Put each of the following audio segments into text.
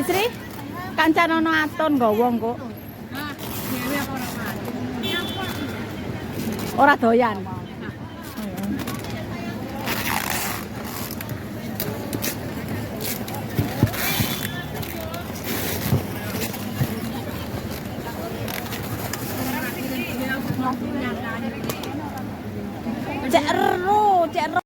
Dek Sri, kancanono aton nggawa engko. Ah, dhewe aku ora mati. Ora doyan. Cek ero, cek ero.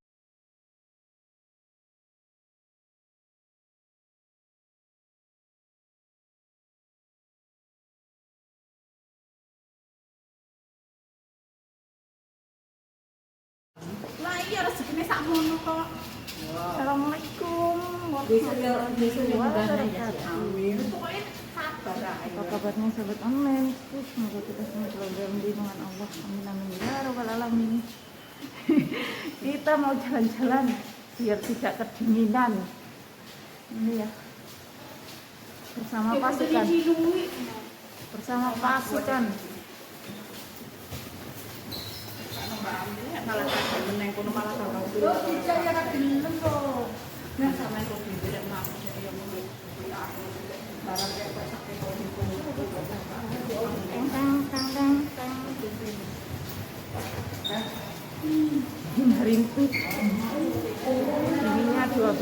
Lah iya rezekine sakmono kok. Assalamualaikum warahmatullahi wabarakatuh. Pokoke sabar ae. Apa kabarnya sahabat online? Semoga kita semua selalu dalam lindungan Allah. Amin amin ya robbal alamin. Kita mau jalan-jalan biar tidak kedinginan. Ini ya. Bersama pasukan. Bersama pasukan. Malah kadang meneng kono malah tambah Loh, tidak ya gelem kok. Nah, sampean kok dhewe rek mau dek ya ngono. Aku barang kayak kok sakit kok niku. Teng teng teng teng teng. Rintik. Ininya 12.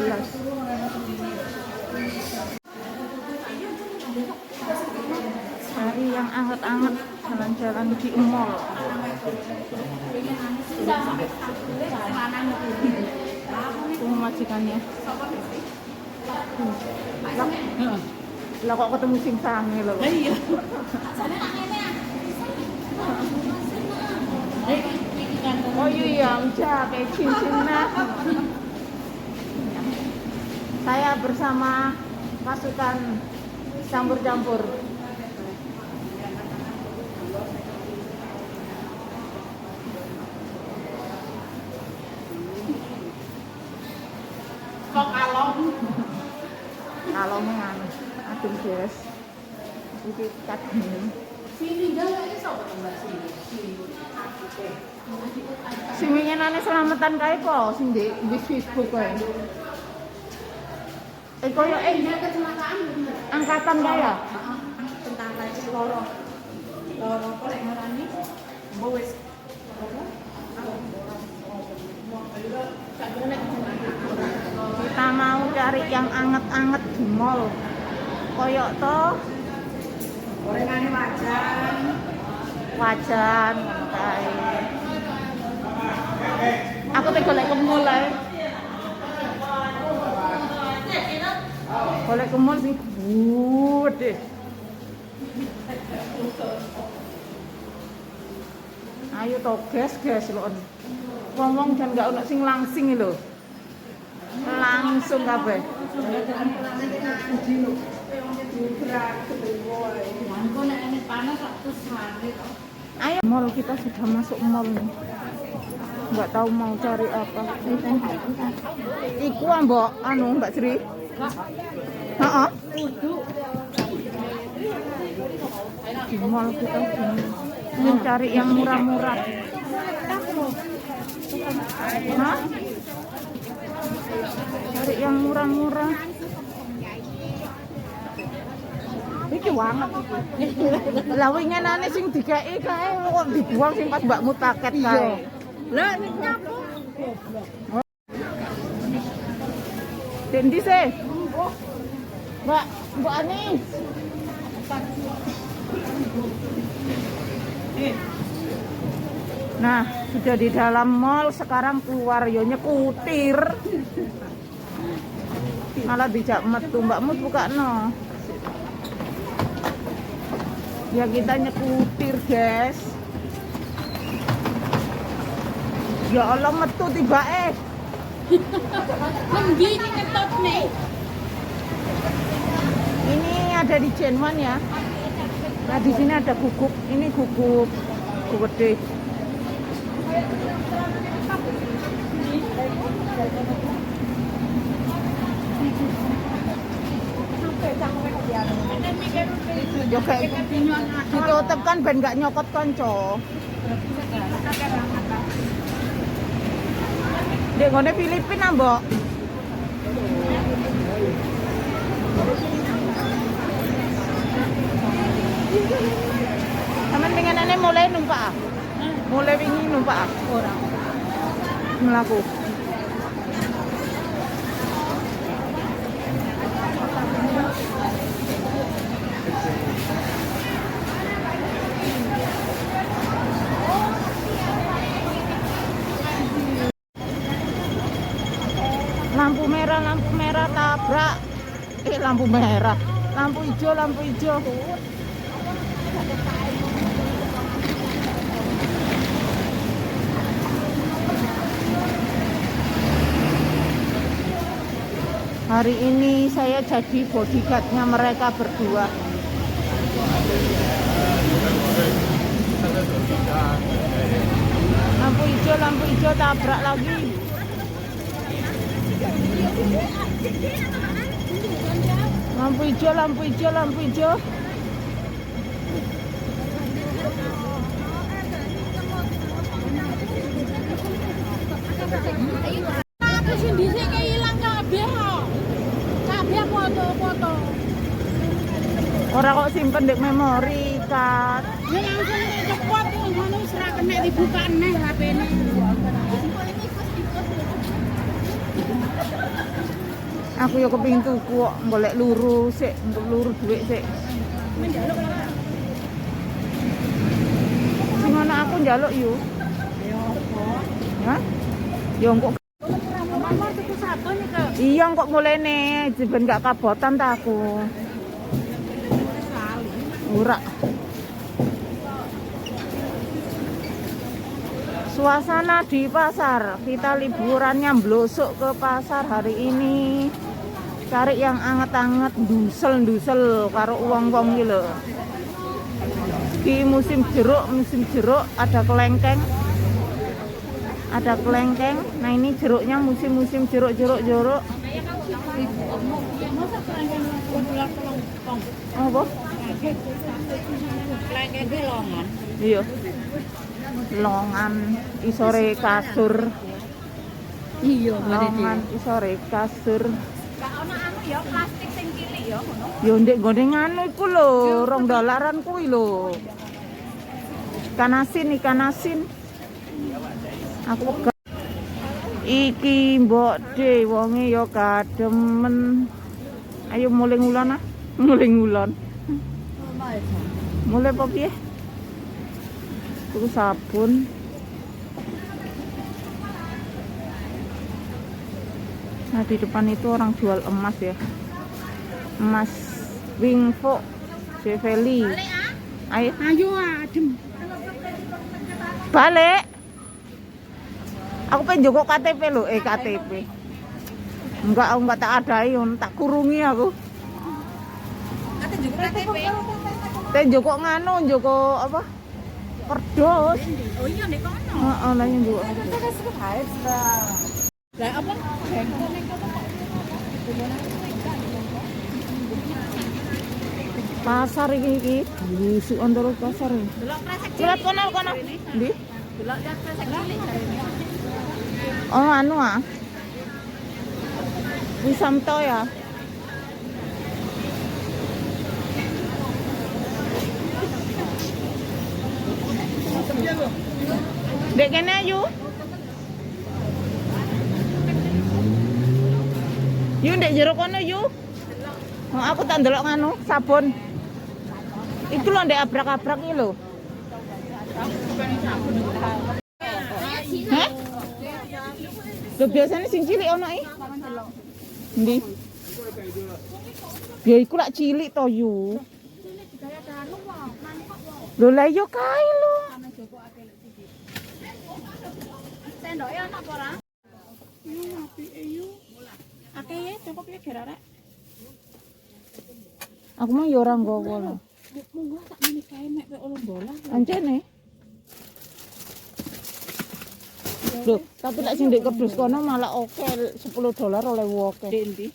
Cari yang anget-anget jalan-jalan di mall. Tunggu majikannya. Lah, lah kok ketemu sing sange lho. Iya. Oh iya, udah kayak cincin. Saya bersama pasukan campur-campur. Kok kalong? Kalau nganu, adem beres. Iki kadang Sini enggak iki sapa to Mbak sini? Sini. sing winginane selamatan kae po sing di Facebook kae. Eh koyo Iya kecelakaan bener. angkatan kae ya? Heeh, tentara iki loro. Loro kok lek ngarani mbok wis Kita mau cari yang anget-anget di mall. Koyok to Gorengane wajan. Wajan ngono kae. Aku teh golek ke mall ae. Golek ke mall sing gede. Ayo to gas gas lho. Wong-wong jan gak ono sing langsing lho. Langsung kabeh. Mangko nek ini panas tak tusane to. Ayo mall, kita sudah masuk mall nih. Nggak tahu mau cari apa. Iku ah, Mbok, anu Mbak Sri. Heeh. Di mall kita mau cari yang murah-murah. Hah? Cari yang murah-murah. Iki wanget iki. Lah winginane sing dikeki kae kok dibuang sing pas mbakmu paket kae. Lah nyapu. Dek ndi sih? Mbak, Mbak Ani. Nah, sudah di dalam mall, sekarang keluar yo nyekutir. Malah dijak metu, Mbakmu buka no. Ya kita nyekutir, guys. Ya Allah metu tibae. Endi iki ngetotne? Ini ada di Qianwan ya. Nah, di sini ada guguk. Ini guguk gede. Yo kayak ditutup kan ben gak nyokot konco. Dek ngone Filipina, Mbok. Sampeyan pengenane mulai numpak ah? Mulai wingi numpak ah? Ora. Mlaku. Lampu merah tabrak. Lampu merah. Lampu hijau, lampu hijau. Hari ini saya jadi bodyguardnya mereka berdua. Lampu hijau tabrak lagi. Lampu hijau, lampu hijau, lampu hijau. Aku sing dhisik ke ilang kabeh kok. Kabeh foto-foto. Ora kok simpen di memori card. Ya langsung cepot ngono wis ra kena dibuka neh HP-ne. Aku ya kepengin tuku kok golek luru sik, untuk luru dhuwit sik. Menjaluk ora? Sing ana aku njaluk yo. Ya apa? Hah? Ya engko Mama tuku sabun iki. iya kok mulene ben gak kabotan ta aku. Ora. Suasana di pasar, kita liburannya blosok ke pasar hari ini. Cari yang anget-anget, ndusel-ndusel karo wong-wong iki lho. Di musim jeruk ada kelengkeng. Ada kelengkeng. Nah, ini jeruknya musim-musim jeruk, jeruk, jeruk. Apa? Kelengkeng ki longan. Iya. Longan isore kasur. Iya, Longan isore kasur. Gak ono anu ya plastik sing cilik ya ngono. Yo ndek nggone nganu iku lho, rong dolaran kuwi lho. Ikan asin, ikan asin. Aku wegah. Iki mbok de wonge yo kademen. Ayo mulai ngulon ah. Mulai ngulon. Mulai apa piye? Tuku sabun. Nah, di depan itu orang jual emas ya. Emas Wingfo Jeveli. Ayo Ayo adem. balik. Aku pengen jogok KTP lho, KTP. Enggak, aku enggak tak adai, tak kurungi aku. Kate juga KTP. Teh jogok nganu, jogok apa? Kerdus. Oh iya nek kono. Heeh, lah yang jogok. Lah apa? Bengko ning kono kok. Pasar iki iki, busukan terus pasar. Delok kresek Lihat kono kono. Ndi? Delok ya kresek cilik jarene. Oh, anu ah. Wisamto ya. Dek kene ayu. Yu ndek jero kono yu. Oh, aku tak ndelok nganu sabun. Iku lho ndek abrak-abrak iki lho. Hah? Lho biasanya sing cilik ono iki. Endi? Ya iku lak cilik to yu. Lho lah yo kae lho. Sendoke ono apa ora? Yu apike yu. Akeh ya cukup ya gerarek. Aku mau yo ora nggawa lho. Monggo sak menit kae mek kowe oleh bola. Ancene. Lho, tapi lek sing ndek kerdus kono malah oke 10 dolar oleh oke. Ndek endi?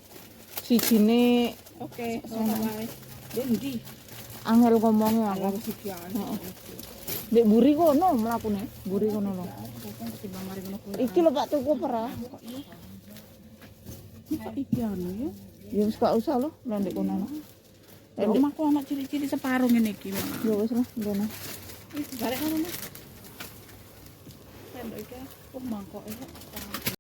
Sijine Oke, ora wae. Ndek endi? angel ngomongnya aku. Heeh. Ndek mburi kono mlakune, mburi kono lho. Iki lho Pak tuku ora? Kok iki anu ya? Ya wis gak usah lho, lho ndek kono. Ya omahku ana ciri-ciri separuh ngene iki, Mak. Ya wis lah, ndene. Wis balik ngono, Mas. Sendok iki, oh mangkoke kok.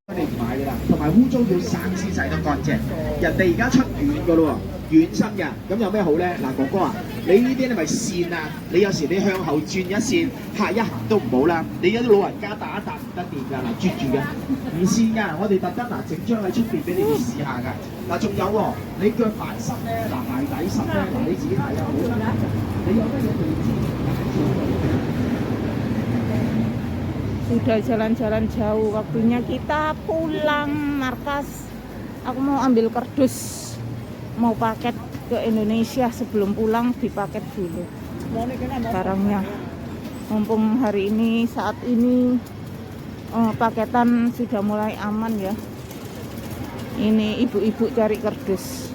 我哋唔買㗎啦，同埋污糟要省先洗得乾淨。人哋而家出軟㗎咯喎，軟身嘅，咁有咩好咧？嗱，哥哥啊，你呢啲你咪跣啊！你有時你向後轉一跣，嚇一行都唔好啦。你有啲老人家打一打唔得掂㗎，嗱，啜住嘅，唔跣㗎。我哋特登嗱整張喺出邊俾你哋試下㗎。嗱，仲有喎，你腳板濕咧，嗱鞋底濕咧，嗱你自己睇啊，好啦，你有乜嘢地氈揀住佢。 Sudah jalan-jalan jauh, waktunya kita pulang markas. Aku mau ambil kardus, mau paket ke Indonesia. Sebelum pulang dipaket dulu barangnya. Mumpung hari ini saat ini paketan sudah mulai aman ya. Ini ibu-ibu cari kardus.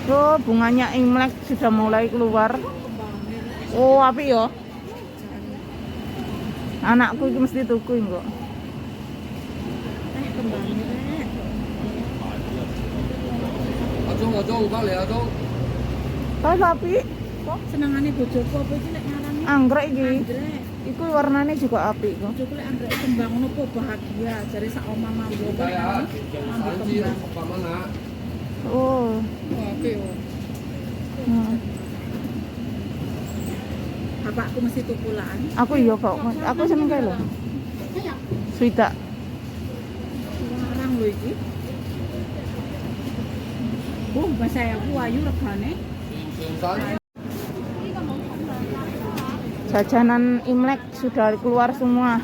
Oh, bunganya Imlek sudah mulai keluar. Oh, apik ya. Anakku iki mesti tuku kok. Kembange rek. 阿鐘阿鐘，翻嚟阿鐘。 Tapi apik, Kok senengane bojoku apa iki nek ngarani anggrek iki. anggrek. Iku warnanya juga apik kok. Bojoku lek anggrek kembang ngono kok bahagia, jare sak omah mambu apa 係啊， mambu 散枝 kembang. 8蚊啊！ Oh. Wah, apik yo. Bapakku mesti tuku lan. Aku iya kok. Aku seneng kae lho. Swidak. Larang lho iki. Oh, bahasa aku ayu regane. 全散。 Jajanan Imlek sudah keluar semua.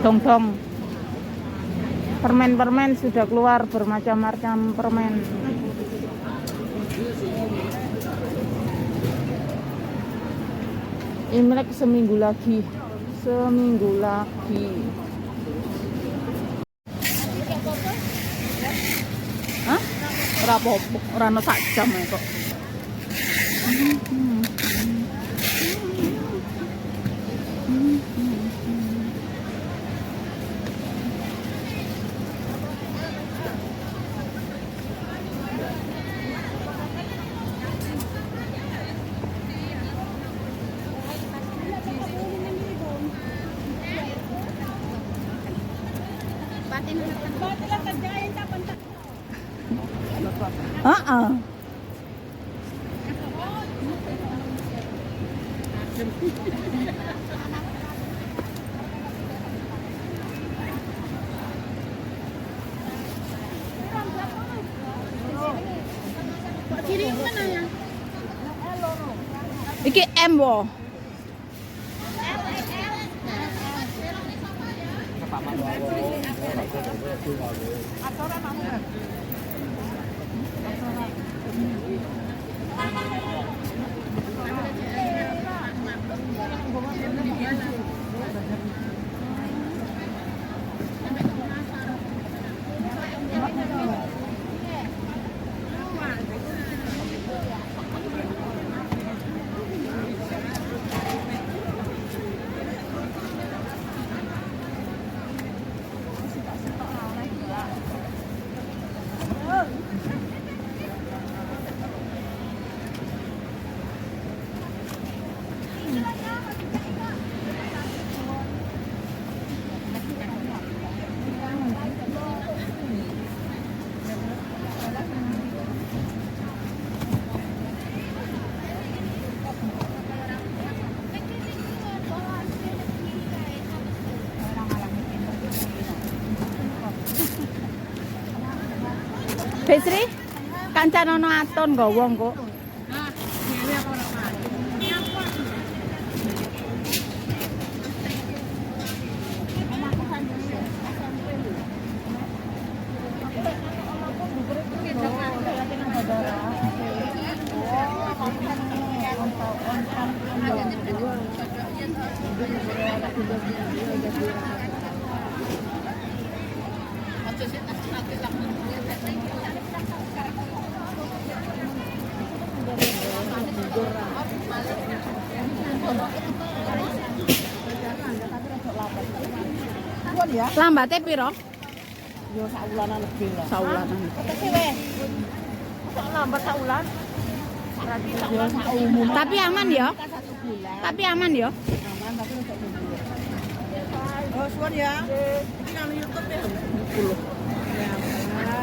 Dong-dong. Permen-permen sudah keluar, bermacam-macam permen. Imlek seminggu lagi. Seminggu lagi. Hah? Ora apa-apa, ora ono sak jam ae kok. Heeh. Iki M wo. Besri, kancanono aton nggawa engko. Lambate piro? Yo sak wulanan lebih lah. Sak wulanan. Kok lambat sak wulan? Berarti sak wulan Umum. Tapi aman ya. Tapi aman ya. Aman tapi untuk nunggu. Oh, suwun ya. Iki nang YouTube ya. Ya.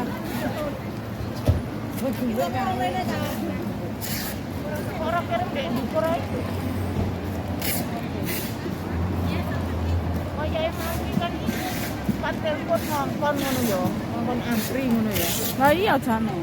Orang kirim dek ndukur ae. Oh ya emang iki kan pan telepon nonton ngono ya, nonton antri ngono ya. Lah iya jane.